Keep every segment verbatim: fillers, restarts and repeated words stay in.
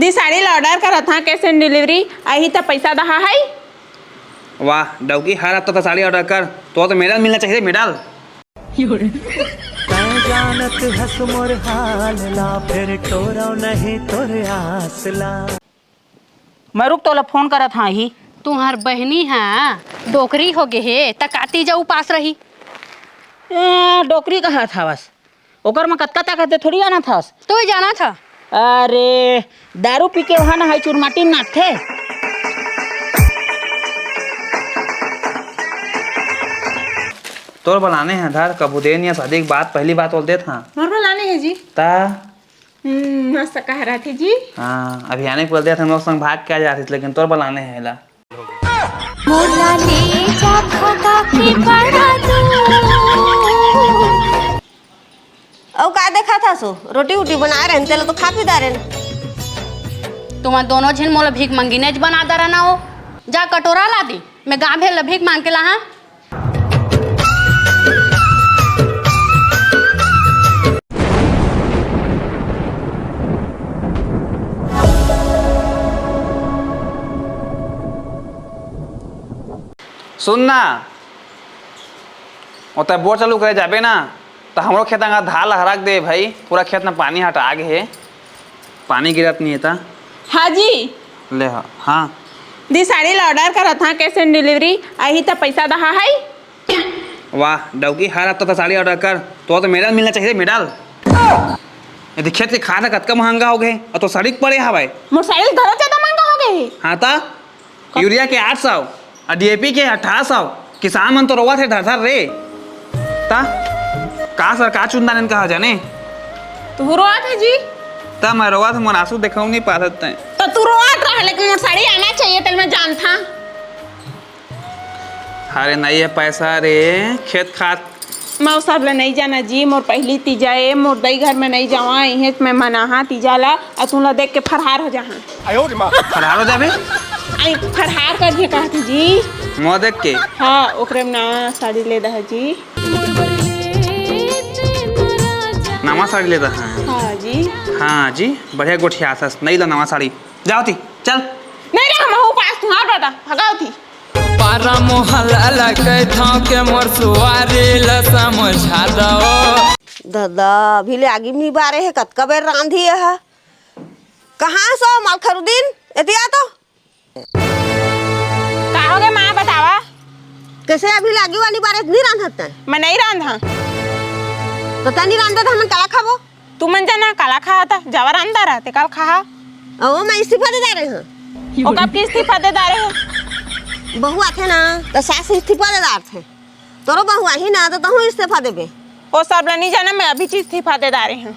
दी साड़ी ला order करत हां, cash on delivery आही त पैसा दहा है। वाह डौकी, हर हफ्ता त साड़ी order कर, तो तो medal मिलना चाहिए, medal। तैं जानत हस मोर हाल ला, फिर टोरो नहीं तोर आस ला। मैं रुक, तोला फोन करत हां ही। तुंहर बहिनी ह डोकरी हो गे हे, त का तीजा उपास रही? ए, डोकरी कहत हवस, ओकर म कतका ताकत हे, थोड़ी जानत हस। तू ही जानत ह। अरे, दारू पी के वहां नहाई चुरमाटी नाचथे। तोर बलाने हे धर, कभू दे निया शादी के बाद पहली बात बोल देत हां। मोर बलाने हे जी। ता हम्म, मस्त कह रहा थे जी। हां, अभी आने के बोल देत हां, हम लोग संग भाग के आ जाती, लेकिन तोर बलाने हे ला। मोला ले जा भगा के बड़ा दूर। अउ का देखत हस ओ? रोटी उटी बनाए रहेन, तेला तो खा पी डारेन। तुमन दोनों झिन मोला भीख मंगिनेच बना डरे ना हो। जा कटोरा ला दे, मैं गांव भेर ले भीख मांग के लाहां। सुन ना, ओतय बोर चालू करे जाबे ना, त हमरो खेत अंगा धार लहरा के दे भाई, पूरा खेत में पानी हटा गे हे, पानी गिरत नहीं हे त। हां जी। ले हा, हां। दी साड़ी ला order करत हां, cash on delivery आही त पैसा दहा है। वाह डौकी, हर हफ्ता त साड़ी order कर, तो तो medal मिलना चाहिए, medal। यदि खेत के खाद ह कतका महंगा हो गे, अउ तो सड़िक पड़े हवय। मोर साड़ी घलो ज्यादा महंगा हो गे हे। हां त, यूरिया के आठ सौ, अउ डीएपी के अठारह सौ, किसान मन तो रोवत हे धर धर रे। त, का सरकार चुंदा नन कहा जाने? तू रोवत हे जी? त मैं रोवत हे, मोर आंसू देखाऊ नहीं पात तैं। त तू रोवत रह, लेकिन मोर साड़ी आना चाहिए, तेला मैं जानत हां। अरे नहीं हे पैसा रे, खेत खात। मैं ओ सब ला नहीं जाना जी, मोर पहली तीजा ए, मोर दई घर में नहीं जावा, इहें मैं मनाहा तीजा ला, अउ तुला देख के फरहार हो जाहा। फरहार हो जाबे? आई फरहार कर दिए कहती जी। मोर देख के? हां, ओकरे में नवा साड़ी ले दहा जी। नवा साड़ी ले दहा? हां जी। हां जी, बढ़िया गोठियाथस, नहीं ला नवा साड़ी। जाव ती, चल। नहीं रे, हम उपास तुंहर बता, भगाव ती। पारा मोहल्ला ला कहिथंव के मोर सुवारी ला समझा दव। ददा, अभी ले आगी म नहीं बारे हे, कतका बेर रांधी हे। कहां हस ओ मालखरुदीन? एती आ तो। का हो गे मां, बतावा। कइसे अभी ले आगी वाली बारे नहीं रांधत तैं? मैं नहीं रांधा। त तैं नहीं रांधत, हमन काला खाबो? तुमन जाना काला खाहा त, जावा रांध डारा, ते काल खाहा। ओ, मैं इस्तीफा दे डारे हंव। ओ कब के इस्तीफा दे डारे हो? बहू आथे ना, त सास इस्तीफा दे डारथे। तोरो बहू आही ना, त तहूं इस्तीफा देबे। ओ सब ला नहीं जाना, मैं अभी च इस्तीफा दे डारे हंव।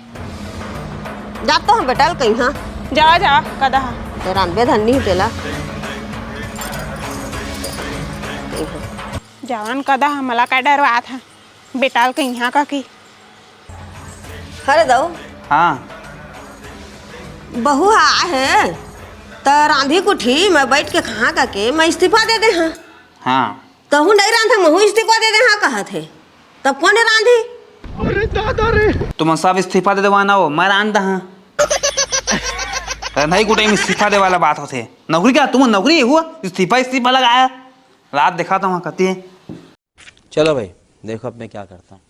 जा तो हम बेटा ल कहिहां। जावा, जावा, कदहा। त रांधबे धन नहीं तेला। जावन कदहा, मला का डरवात हा। बेटा ल कहिहां का की। अरे दऊ। हां। बहू ह आए हे, त रांधी कुठी, मैं बइठ के खाहां कहिके मैं इस्तीफा दे दे हंव। हां। तहूं नहीं रांधा, महूं इस्तीफा दे दे हंव कहत हे। तब कोन रांधी? अरे दादा रे। तुमन सब इस्तीफा दे देवा ना हो, मैं रांध दहां। रांधई कुटई में इस्तीफा दे वाला बात होथे। नौकरी का? तुमन नौकरी हुआ? इस्तीफा, इस्तीफा लगाया। रात देखा था वहां कती। चलो भाई, देखो अब मैं क्या करता हूँ।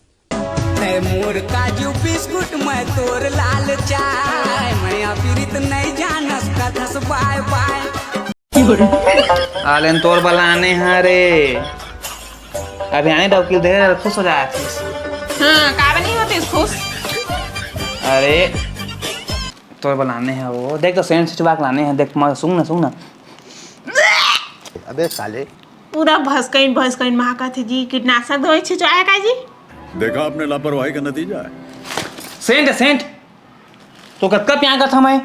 ए मोर काजू बिस्कुट, मैं तोर लाल चाय, मया पीरित नहीं जानस, कथस बाय बाय। आलेन तोर बलाने हा रे। अभी आने डौकी ल देख खुश हो जाए। हां, का बनी होती खुश? अरे, तोर बलाने हा वो। देख तो सेंट छिटवा के लाने हा। देख, मैं सूंघ ना, सूंघ ना। अबे साले। पूरा भसकइन भसकइन महकत हे जी, कीटनाशक दवाई छिंचवाए हे का जी? देखा आपने लापरवाही का नतीजा है। सेंट हे, सेंट। तो कतका प्यार करत हंव मैं।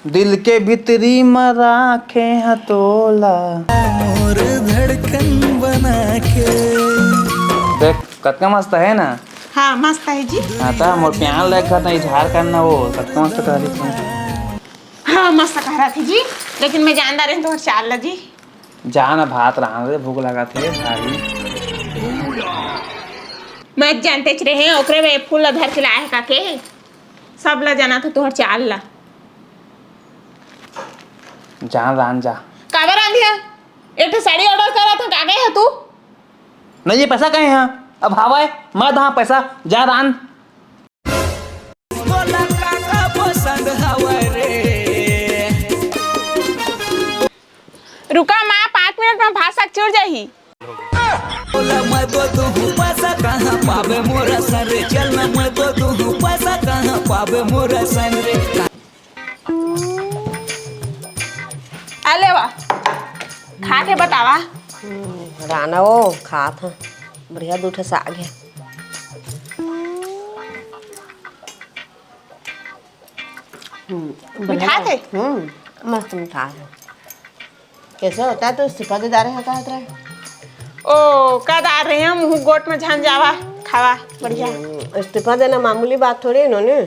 दिल के भीतरी म राखे हंव तोला। मोर धड़कन बना के। देख, कतका मस्त हे ना। हां, मस्त हे जी। हां, त मोर प्यार लेखा त इजहार करना वो, कतका मस्त कह रही थी। हां, मस्त कह रहा थी जी, लेकिन मैं जान डारे हंव तोर चाल ला जी। जा ना भात रांध रे, भूख लागत हे भारी। मैं जानतेच रहेंव, ओकरे में फूल ला धर के लाए हे कहिके। सब ला जानत हों तोर चाल ला। जा रांध जा। काबर रांधिया? एक ठे साड़ी order करत हन, का गए ह तू? नहीं, ये पैसा कहे हैं? अब हवय, मैं दहा पैसा, जा रांध। तोला का का पसंद हवय रे? रुका माँ, पाँच मिनट में भात साग चुर जाही। तोला मैं तो दूँ पैसा कहाँ पाबे मोरा सन रे, चल ना मैं तो दूँ पैसा कहाँ पाबे मोरा सन रे। अले वाह, खा के बतावा। हम्म, राना वो खात ह, बढ़िया दू ठे साग हे। हम्म, बढ़िया मिठास हे? हम्म, मस्त मिठास हे। कैसे होता है, तो इस्तीफा दे डारे हे, कहत रहे। ओ, का डार रहे हैं, मुँह गोट में झन जावा, खावा, बढ़िया। हम्म, इस्तीफा देना मामूली बात थोड़ी इन्होंने।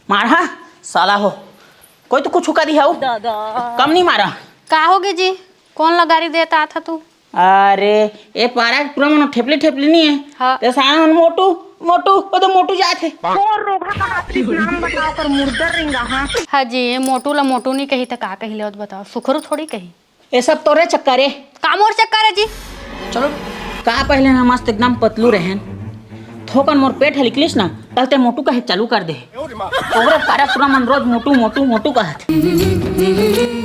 मारा साला हो, कोई तो कुछ कर दिया हो। कम नहीं मारा। का होगे जी? कौन ला गारी देत आत ह तू? अरे, ए पारा के टूरा मन ठेपली ठेपली नहीं है। हाँ। ते सारा मन मोटू, मोटू, वो तो मोटू जात हे। और रोगहा का आखिरी नाम बताओ कर मुर्दर रिंगा, हाँ। हाँ जी, ये मोटू ला मोटू नहीं कही त का कही ले, बताओ, सुखरू थोड़ी कही। ये सब तोरे चक्कर हे। का मोर चक्कर हे जी? चलो। का पहले ना मस्त एकदम पतलू रहेन, थोकन मोर पेट ह निकलिस ना, तलते मोटू कहे चालू कर दे। ओकरे पारा टूरा मन रोज मोटू, मोटू, मोटू कहत।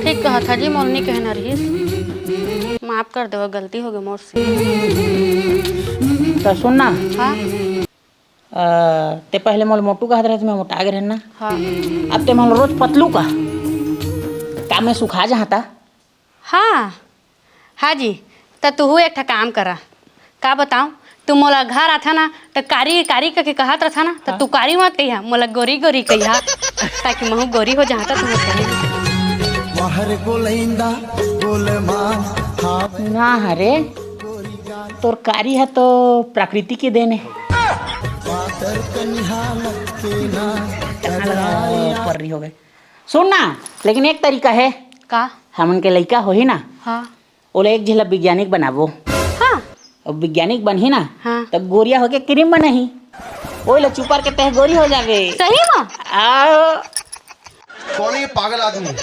ठीक कहत ह जी, मोर नी कहना रहिस। माफ कर देवा, गलती होगे मोर से। त सुन ना। हाँ। अ, ते पहले मोला मोटू कहत रहे, त मैं मोटा गे रहेन ना। हाँ। अब ते मोला रोज पतलू कह। का मैं सुखा जहाँ ता? हाँ, हाँ जी, त तुहू एक ठा काम करा। का बताऊँ, तू मोला घर आथा ना, त कारी, कारी कके कहत रथा ना, त हाँ। तू कारी मत कहिया, मोला गोरी, गोरी कहिया, ताकि महू गोरी हो जहाँ त तू मोर कहिया। वाह रे गोलैंदा, गोलमाल, हाँ। ना हरे, तोर कारी ह तो प्रकृति के देन हे। पातर कनिहा लगते ना, कहाँ लगा? ओ, पर्री हो गए। सुन ना, लेकिन एक तरीका हे। का? हमन के लइका होही ना, हाँ। ओला एक झिन ला वैज्ञानिक बनाबो। हाँ। अब वैज्ञानिक बनही ना, हाँ। त गोरिया होके क्रीम बनाही। ओइला चुपर के तह गोरी हो जाबे। सही में? आओ। कौन है ये पागल आदमी?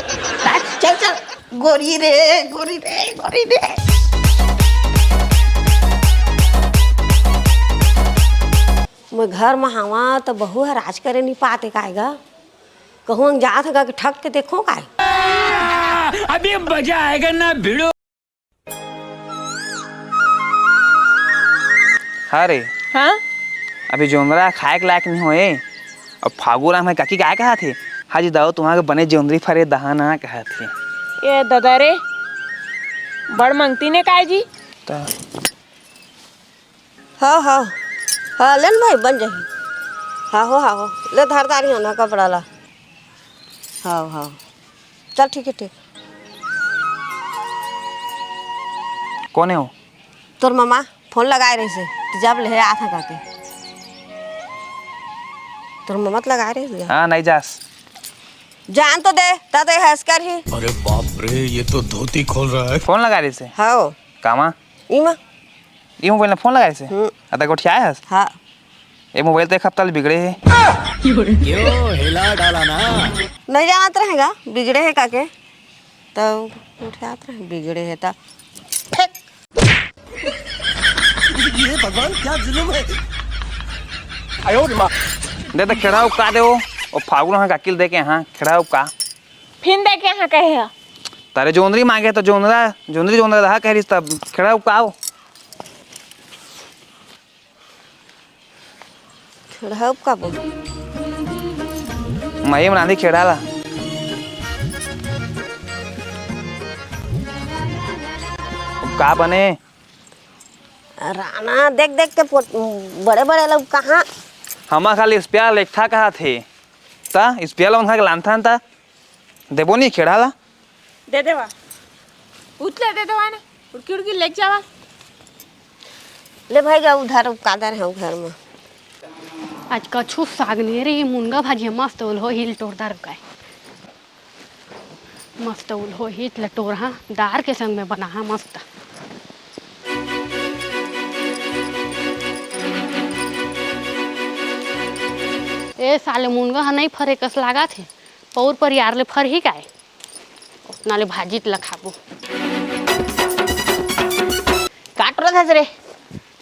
चल, चल। गोरी रे, गोरी रे, गोरी रे। मैं घर म हावा त बहू ह राज करे नहीं पाते काय गा? कहूँ जात ह का कि ठग के देखो काय? अभी मजा आएगा ना भिड़ो। हाँ रे। हाँ? अभी जोंदरा खाए के लायक नहीं होए। अब फागू राम हे काकी काय कहत हे? हाँ जी दाऊ, तुम्हारे बने जोंदरी फरे दहाना कहत हे। ए ददा रे, बड़ मंगती ने काय जी? त हाँ, हाँ। हाँ, ले न भाई, बन जाही। हाँ हो, हाँ हो। ले धर दारी हो ना कपड़ा ला। हाँ, हाँ। चल, ठीक है, ठीक। कौन है वो? तोर ममा फोन लगाए रहिसे, त जब ले आथा काके। तोर ममा त लगाए रहिसे। हाँ, नहीं जास। जान तो दे, ता दे हंस कर ही। अरे बाप रे, ये तो धोती खोल रहा है। फोन लगाए रहिसे? हाँ। कामा? इमा। ये मोबाइल में फोन लगाए से? हम्म। अदा गोठियाए हस? हाँ। ये मोबाइल तो एक हफ्ता ले बिगड़े हे। क्यों हिला डाला ना? नहीं जानत रहेगा, बिगड़े हे काके। तब उठात रहे, बिगड़े हे तब। फेंक। ये भगवान क्या जुल्म है। दे तो खेड़ा उपका दे वो। ओ फागुन हाँ काकिल दे के हाँ खेड़ा उपका। फिन दे के हाँ कहे हा। तारे जोंदरी मांगे तो जोंदरा, जोंदरी जोंदरा रहा कह रही तब खेड़ा उपकाओ। खेड़ा उपकाबो। मैं ही बनानी खेड़ा ला। का बने? राना देख देख के पोट-, बड़े बड़े लोग कहाँ? हमा खाली स्पेयर लेखा कहा थे। ता स्पेयर लोग खा के लानथन ता देबो नहीं खेड़ा ला। दे देवा। उतले दे देवा ना। उड़की उड़की लेके जावा। ले भाई, जा उधर कादर है घर में। आज कछु साग नहीं रे, ये मुनगा भाजी मस्त ओल हो, हिल टोरदार का है। मस्त ओल हो, हिल टोरहा, दार के संग में बनाहा मस्त। ए साले, मुनगा ह नइ फरे कस लागत हे। पउर परियार ले फरही काय? ओतना ले भाजी ल खाबो। का टोरत हस रे?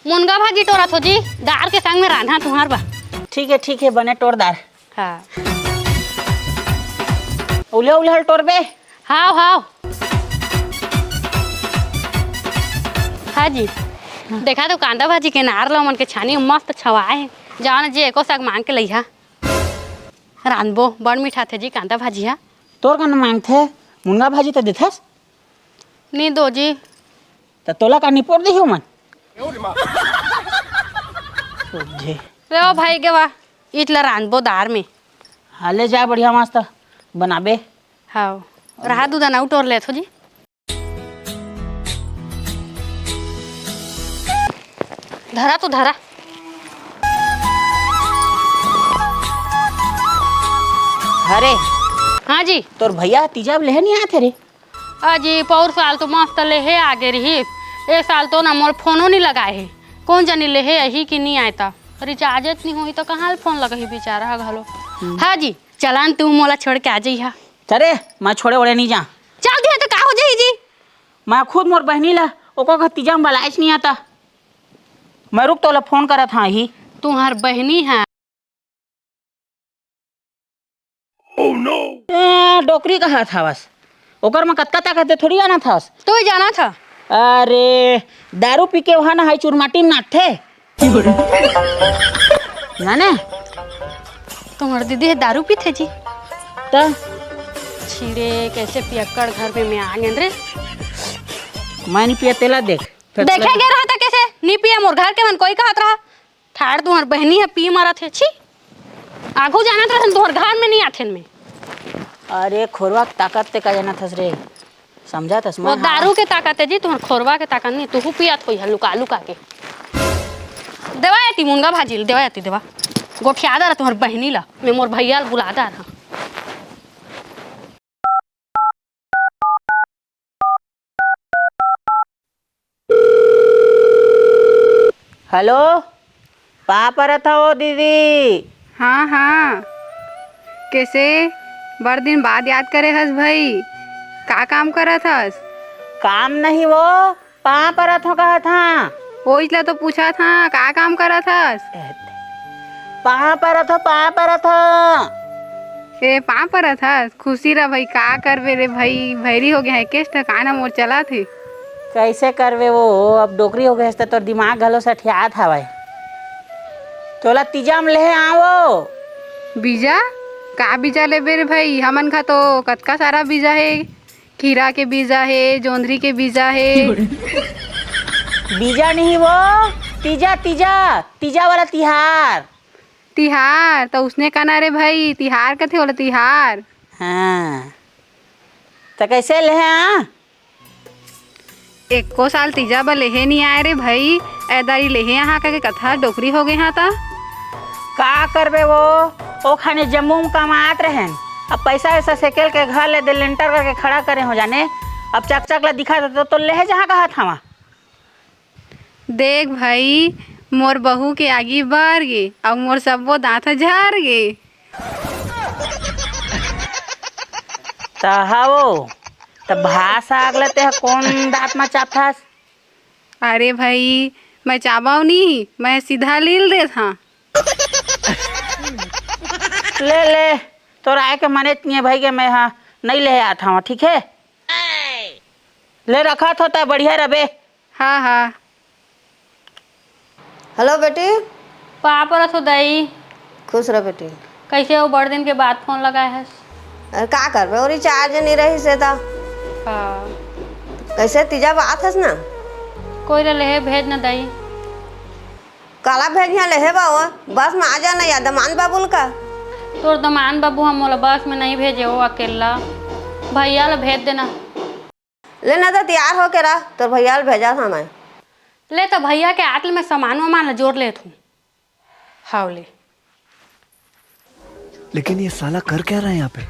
मुनगा भाजी टोरत हो जी, दार के संग में रांधा तुंहर बर। ठीक हे, ठीक हे, बने टोर दार। हाँ। उल्हे उल्हे ल टोरबे? हाव, हाव। हाँ जी, देखा तो कांदा भाजी के नार ल ओमन के छानी मस्त छवाए हे। जाओ ना जी, एको साग मांग के लइहा। रांधबो, बड़ मिठाथे जी कांदा भाजी हा। तोर का न मांगथे? मुनगा भाजी तो देथस। नी दो जी। त तोला का निपोर देही ओमन? सोझे। ले ओ भाई के वा, ईट ला रांधबो दार में। हाँ, ले जा, बढ़िया मस्त बनाबे। हाव, रहा दूध अनाऊ टोर लेथो जी। धरा तो धरा। अरे। हाँ जी। तोर भैया तीजा लेहे नहीं आथे रे? अजी, पौर साल तो मस्त लेहे आगे रहिस, ए साल तो ना मोर फोनो नहीं लगाए हे। कौन जानी लेहे अही कि नहीं आए ता। रिचार्ज नहीं होही तो कहाँ ले फोन लगही बेचारा ह घलो। हम्म। हाँ जी, चला न तू मोला छोड़ के आ जइहा। अरे, मैं छोड़े ओड़े नहीं जा। चल दिया तो का हो जाही जी? मैं खुद मोर बहनी ला, ओकर घर तीजा में बलाइच नहीं आता। मैं रुक तोला फोन करत हाँ ही। तुम्हार बहनी है। ए, डोकरी कहत हवस। ओकर म कतका ताकत हे, थोड़ी जानत हस। तू ही जानत ह। अरे, दारू पी के वहाँ नहाई चुरमाटी में नाचथे। जाने? तुम्हार दीदी हे दारू पीथे जी। त? छिड़े, कैसे पियक्कड़ घर में मैं आ गेन रे। मैं नहीं पिया, तेला देख। फिर देखे तेला गे रहा था कैसे? नहीं पिया, मोर घर के मन कोई कहत रहा। ठाड़ तुंहर बहनी ह पी मरत हे, छी। आघू जानत रहन तुंहर घर में नहीं आथेन में। अरे खोरवा के ताकत ते का जानत हस रे, समझत हस वो मैं, हाँ। दारू के ताकत हे जी, तुंहर खोरवा के ताकत नहीं, तुहू पियत होई ह लुका लुका के। देवा एती मुनगा भाजी ल, देवा एती देवा। गोठिया दार तुंहर बहनी ला, मैं मोर भैया ल बुला दार ह। हेलो, पाँव परत हव दीदी। हाँ, हाँ। कैसे? बड़ दिन बाद याद करे हस भई। का काम करत हस? काम नहीं वो, पाँव परत हव कहत हाँ। ओइच ला तो पूछत हाँ, का काम करत हस? पाँव परत हव, पाँव परत हव। ए, पाँव परत हस? खुशी रह भई, का करबे रे भई, भैरी हो गे हे, केस ठिकाना मोर चलत हे। कैसे करबे वो, अब डोकरी हो गे हस त तोर दिमाग घलो सठियात हवय। तोला तीजा म लेहे आवो। बीजा? का बीजा लेबे रे भई? हमन खा तो कतका सारा बीजा हे, खीरा के बीजा हे, जोंधरी के बीजा हे। बीजा नहीं वो, तीजा, तीजा, तीजा वाला तिहार। तिहार? त उसने कहना रे भई, तिहार कथे ओला तिहार। हाँ, त कैसे लेहे आ? एको साल तीजा बर लेहे नी आए रे भई, ए दारी लेहे आहा कहिके कथा डोकरी हो गे हा त। का करबे वो, ओ खाने जम्मू म कमात रहेन, अब पैसा वैसा सेकेल के घर ले दे लेंटर करके खड़ा करे हो जाने, अब चकचक ला दिखा देतो तो लेहे जहाँ कहत हवा। देख भई, मोर बहू के आगी बर गे, अउ मोर सब्बो दांत ह झर गे। त हवो, त भास आग ल तेह कोन दांत म चापथस? अरे भई, मैं चाबव नी, मैं सीधा लील देत हां। ले, ले, तोर आए के मनेच नइ हे भई के मैं हा नइ लेहे आत हंव, ठीक हे? ले रखत हो त बढ़िया रबे। हाँ, हाँ। हेलो बेटी। पाँव परत हो दाई। खुश रह बेटी। कैसे हो, बड़ दिन के बाद फोन लगाए हस? अरे का करबे, वो रिचार्ज नहीं रही से ता। हाँ। कैसे तीजा बात हस ना? कोई ला लेहे भेज ना दाई। काला भेजिया लेहे बाबा, बस में आ जाना या दमान बाबू ल का। तोर दमान बाबू हम मोला बस में नहीं भेजे हो अकेला, भैया ला भेज देना। ले ना तो तैयार होके रह, तोर भैया ल भेजा था मैं। ले तो भैया के आत ले मैं सामान वामान ला जोर लेत हूँ। हाव ले। लेकिन ये साला कर क्या रहा है यहाँ पे?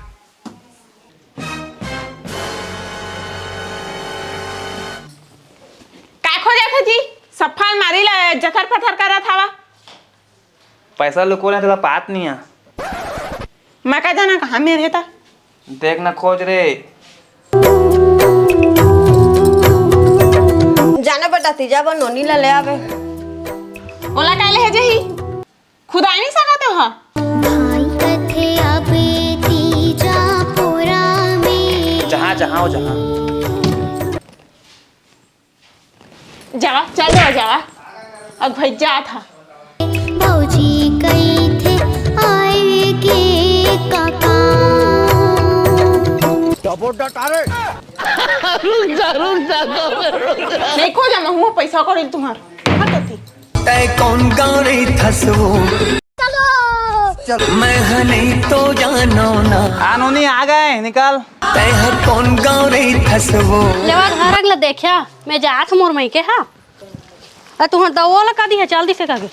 काय खो जाथे जी? सफा अलमारी ला जथर फथर करत हवा। पैसा लुकोना तेला पात नहीं आ। मैं का जाना कहाँ मेर हे ता। देख ना खोज रे। जाना बेटा, तीजा बर नोनी ला ले आवे। ओला काय ले हे जही? खुद आय नहीं सकत हो हा? भाई कथे अब तीजा पोरा में। जहाँ, जहाँ हो, जहाँ। जावा, चल जावा, जावा। अब भाई जात हा। भौजी कहिथे आए के काका। रुक जा, रुक जा, रुक जा। नहीं खो जा, महू पैसा कौड़ी तुम्हार। हाँ, कथी? तै कौन गाँव रहिथस वो? मैं ह नहीं तो जानो ना। आ नोनी, आ गए, निकल। तै ह कौन गाँव रहिथस वो? लेवा घर अगला देखा, मैं जात मोर मई के हा। अ तुहर दवा ला का दिहे, चल दिसे का गे।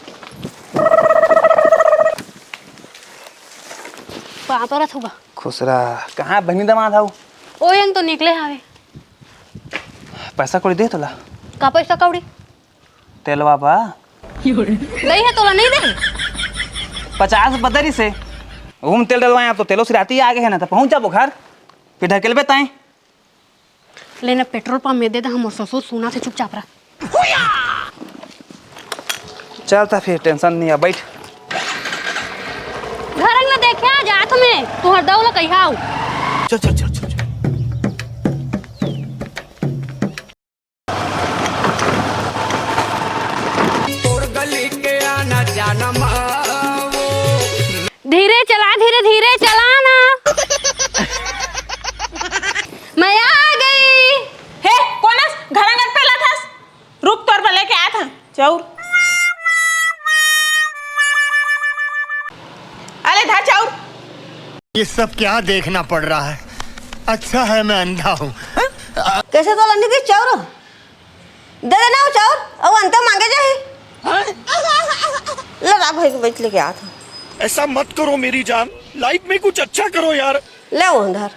पाँव परत हँव गा। खुश रह। कहाँ बहिनी दमाद हव? ओ एंग तो निकले हावे। पैसा कौड़ी दे तोला? का पैसा कौड़ी? तेलवा बा। नहीं हे तोला नहीं दे। पचास बदरी से। ओहू म तेल डलवाए, अब तो तेलो सिराती आ गे हे ना, त पहुँच जाबो घर। फिर ढकेलबे ताई। लेना पेट्रोल पंप में दे दे, हमर ससुर सुनथे चुपचाप रह। चल त फिर, टेंशन नहीं है, बैठ। घर अंगना देखा जात में, तुहर दऊ ला कहिहाऊ। चल, चल, चल, चल, चल। तोर गली के आना जाना मावो। धीरे चला, धीरे धीरे चला ना। मैं आ गई। हे, कोन अस? घर अंगन पेला थस। रुक, तोर बर लेके आत हँव चाउर। अले धा चाउर। ये सब क्या देखना पड़ रहा है? अच्छा है मैं अंधा हूँ। कैसे तोला नहीं दी चाउर? दे देना वो चाउर, अउ अंते मांगे जाही। ले रा भाई के बैठ लेके आत हँव। ऐसा मत करो मेरी जान, लाइफ में कुछ अच्छा करो यार। ले वो अंधार।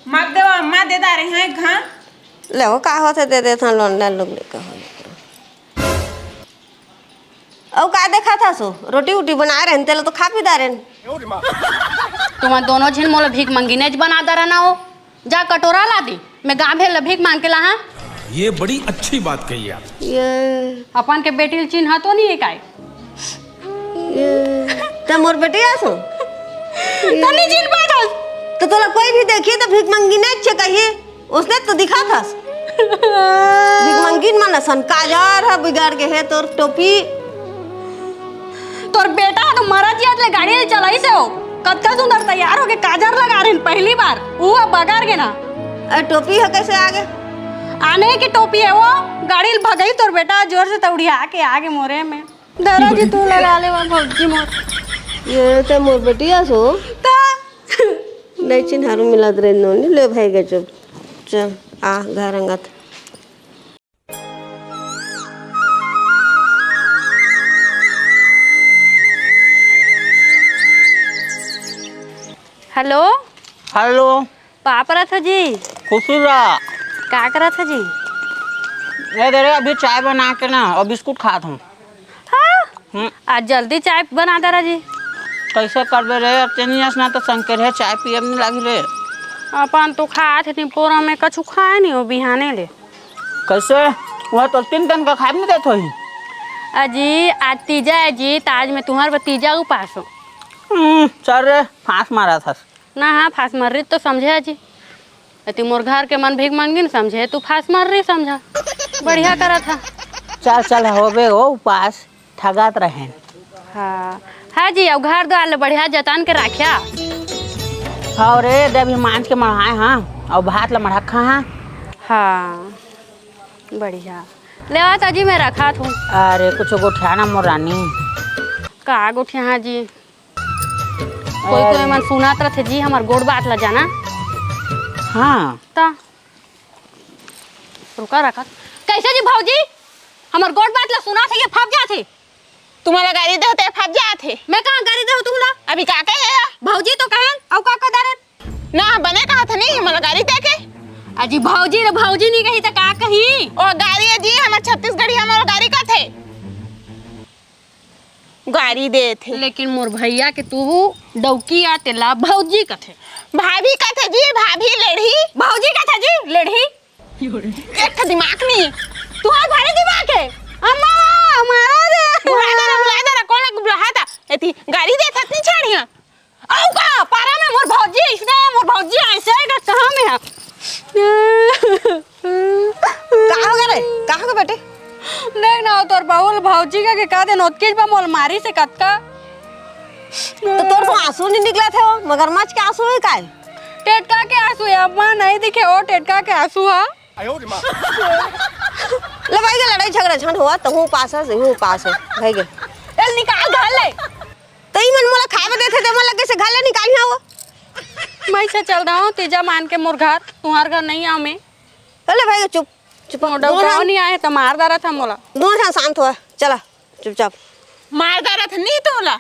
मत देवा, अम्मा दे डारे हैं एक घा। ले वो का होथे, दे देथन लोन ले लोग ले का हो। अउ का देखाथस वो? रोटी उटी बनाए रहेन, तेला तो खा पी डारेन। तुमन दोनों झिन मोला भीख मंगिनेच बना डारे ना वो। जा कटोरा ला दे, मैं गाँव भेर ले भीख मांग के लाहूँ। ये बड़ी अच्छी बात कही आप। ये अपन के बेटी ल चिन्हा तो नहीं है काय? ये, त मोर बेटी आसो? तनी झिन बात हस। त तोला कोई भी देखी त भीख मंगिनेच कही, ओसने तो दिखाथस। भीख मंगिन मन असन, काजर ह बिगड़ गे हे, तोर टोपी। तोर बेटा ह तो मरत जियत ले गाड़ी ल चलाइस हे वो। कतका सुंदर तैयार होके काजर लगा रहिन पहली बार, वो अब बगर गे ना। ए, टोपी ह कैसे आगे? आने के टोपी हे वो, गाड़ी ल भगई तोर बेटा जोर से तौड़िया के आगे मोरे में। दादा जी, तू लगा ले वहाँ भौजी मोर। ये तो मोर बेटिया सो। ता। नहीं चिन्हारू मिलत रे नोनी, ले भाई गजब। चल, आ, घर अंगत। हेलो। हेलो। का परत हो जी? खुशी रह। का करत हो जी? ए दे रे, अभी चाय बना के ना अउ बिस्कुट खात हँव। हाँ? हम्म। आज जल्दी चाय बना दे रहा जी। कैसे करबे रे, अब तेनी अस ना तो संकेत हे, चाय पियब नहीं लागी रे। अपन तो खात हे निपोरा में, कछु खाए नहीं हो बिहाने ले। कैसे? वह तो तीन टन का खाए नहीं देत होही। अजी, आज तीजा है जी, त आज मैं तुम्हारे बर तीजा उपास हूँ। हम्म, चल रे, फांस मारत हस। ना हाँ, फांस मर रही तो समझे जी। अति मोर घर के मन भीख मांगिन समझे, तू फांस मर रही समझा। बढ़िया करत हा। चल, चल, होबे हो उपास, ठगत रहेन। हाँ, हाँ जी, अउ घर द्वार ले बढ़िया जतन के राख्या। हाँ रे, दे अभी मांज के मढ़ाए हाँ, अउ भात ला मढ़ा खा हाँ। हाँ, बढ़िया। ले आ त जी, मैं रखात हूँ। अरे, कुछ गोठियाना मोर रानी। का गोठिया हाँ जी? कोई कोई मन सुनात रथे जी, हमर गोठ बात ला जाना। हाँ। त रुका रखा। कैसे जी भौजी? हमर गोठ बात ला सुनात हे, ये फप जात हे। तुम्हारा गारी दे होते फप जात हे। मैं कहाँ गारी दे हो तुमला? अभी का कहे हे? भौजी तो कहेन, अउ का कह डारेन? ना, बने कहा था नहीं, हमला गारी दे के। अजी भौजी रे भौजी नहीं कही त का कही? ओ गारी है जी, हमर छत्तीसगढ़ी हमला गारी कथे। गारी देथे। लेकिन मोर भैया के तू डौकी आ, तेला भौजी कथे। भाभी कथे जी, भाभी लेढ़ी। भौजी कथे जी, लेढ़ी। एक ठो दिमाग नहीं है। तुहार भारी दिमाग है। अम्मा, मारा रे। बुला दे रे, बुला दे रे, कोन ला बुलाहा था? एती गारी देथस नी छाड़िया। अउ का, पारा में मोर भौजी अइसने, मोर भौजी अइसे का कहाँ में है? का हो गे रे? का हो गे बेटी? देख ना, तोर बहू ल भौजी कहिके कह देन, ओतकीच बा मोला मारिस हे कतका। त तोर तो आंसू नइ निकलत हे, वो मगरमच्छ के आंसू हे काय? टेटका के आंसू हे, अम्मा नइ दिखे वो टेटका के आंसू हा। ले भाई के लड़ाई झगड़ा झन होवय, तहूं उपास हस, इहू उपास हे, भाई के। चल निकाल घर ले। त ई मन मोला खाए बर देथे, ते मन लगे से घर ले निकालिहा वो। मैं से चल रहा हूँ, तीजा मान के मोर घर, तुहार घर नहीं आऊँ मैं। अरे भाई चुप, चुप। मोर डौका नइ आए त मार डारत हे मोला। दोनों झन शांत हो, चला चुपचाप। मार डारत हे नहीं तोला।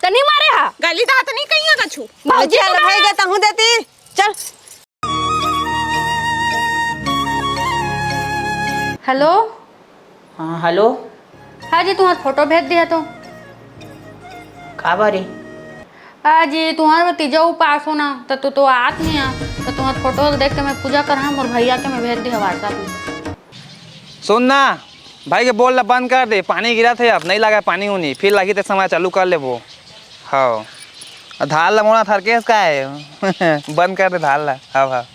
त नहीं मारे हा? गाली दात नहीं कहिया कछु। भौजी चल तो भाई मारा। गे तहूं देती, चल। हेलो। हाँ, हेलो। हाँ जी, तुहार फोटो भेज दिया तो। का बारे? हाँ जी, तुहार तीजा उपास हो ना, त तू तो आत नहीं आ, त तुहार फोटो देख के मैं पूजा करहा, मोर भैया के मैं भेज दिया WhatsApp में। सुन ना, भाई के बोल ला बंद कर दे, पानी गिरत हे, अब नहीं लगा पानी उनी, फिर लगी त समय चालू कर लेबो। हव। आ धार ला मोला थरकेस का हे? बंद कर दे धार ला। हव, हव।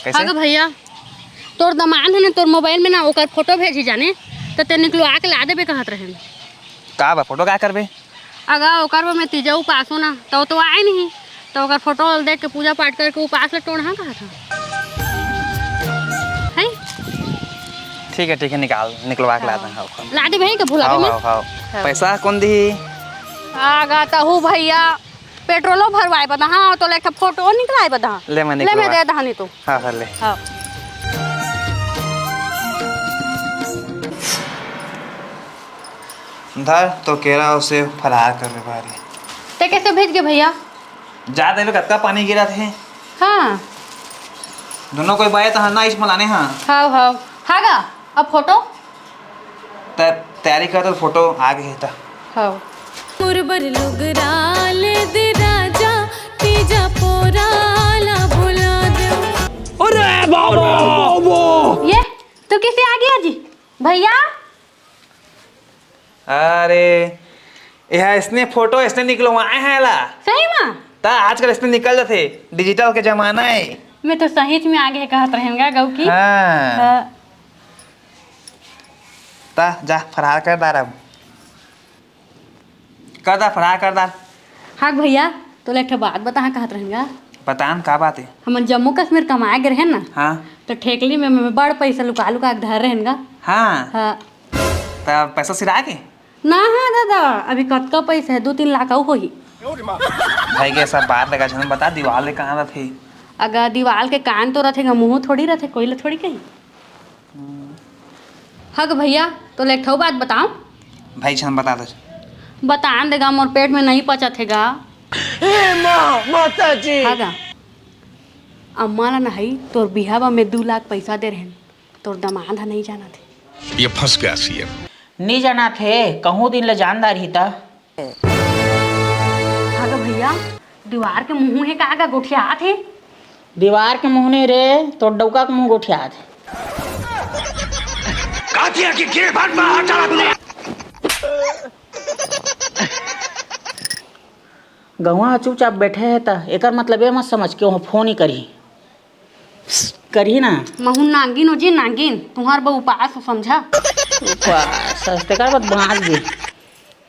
कइसे? हाँ गा भैया, तोर दमांद हे ना, तोर मोबाइल में ना ओकर फोटो भेजी जाने, त ते निकलवा के ला देबे कहत रहेन। का बा, फोटो का करबे? अगा ओकर बर मैं तीजा उपास हो ना, त वो तो आए नहीं, त ओकर फोटो ल देख के पूजा पाठ करके उपास ल टोड़हा कहत हंव। हैं? ठीक हे, ठीक हे, निकाल, निकलवा के लात हंव। हाँ। ला दे भाई, के भुलाबे मत। हव, हव। हाँ। पैसा कोन दिही? अगा तहूं भैया, पेट्रोलो भरवाए बर दहा, तोला एक ठा फोटो निकलवाए बर दहा। ले मैं ले मैं निकलवा दे दहा नहीं तो। हाँ, हाँ, ले। हाँ। धर, तो केरा अउ सेव फरार करे बर हे। ते कइसे भेज गे भैया? जा देबे, कतका पानी गिरत हे। हाँ। दूनों कोई बाए तहां ना इस मलाने हाँ। हव, हव। हाँ गा, अब फोटो? त तैयारी कर, तो फोटो आ गे हे त। हव। मोर बर लुगरा ले दे राजा, तीजा पोरा ला भुला दे। अरे बाबा, बाबा। ये, तू कइसे आ गया जी? भैया? अरे, एहा अइसने फोटो, अइसने निकलवाए हंव एला। सही में? त आजकल अइसने निकल जाथे, digital के जमाना हे। मैं तो सहीच में आगे कहत रहेंव गा गऊ की। हाँ। हाँ। त जा, फरार कर डार अब। कर डार, फरार कर डार। हाँ भैया, तोला एक ठो बात बताहा कहत रहेंव गा। बता न, का बात हे? हमन जम्मू कश्मीर कमाए गे रहेन ना, हाँ। त ठेकली में मैं बड़ पइसा लुका लुका के धरे रहेन गा। हाँ। हाँ। त पैसा सिरा गे? ना हाँ दादा, अभी कतका पइसा हे, दू तीन लाख अउ होही। भाई के सब बात लगा झन बता, दीवाल के कान रथे। अगर दीवाल के कान तो रथे गा, मुंह थोड़ी रथे, कोई ला थोड़ी कही। हग भैया, तोला एक ठो बात बताओं? भाई झन बता दे। बता न दे गा, मोर पेट में नहीं पचत हे गा। हे माँ, माता जी। हाँ गा। अम्मा ला नहीं, तोर बिहा बर मैं दू लाख पइसा दे रहेन। तोर दमाद ह नइ जानत हे। ये फंस गया सीएम। नइ जानत हे, कहूँ दिन ले जान डारही त। हाँ गा भैया, दीवार के मुँह हे का गा गोठियात हे? दीवार के मुँह नइ रे, तोर डउका के मुँह गोठियात हे। कातिया के गिरे भाग मा हटा ला। गंवा ह चुपचाप बैठे हे त एकर मतलब ये मत समझ के ओह फोन ही करही। करही ना। महू नांगिन हो जी, नांगिन। तुहार बर उपास हो, समझा? उपास, तेकर बाद बांच गे।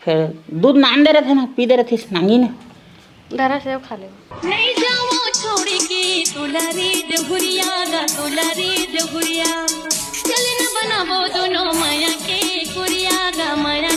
फिर दूध नान दे रथे ना, पी दे रथे, नांगिन। डरा सेव खा ले। नहीं जाओ छोड़ के दुलारी डहुरिया गा, दुलारी डहुरिया। चल न बनाबो दोनों माया के कुरिया गा, माया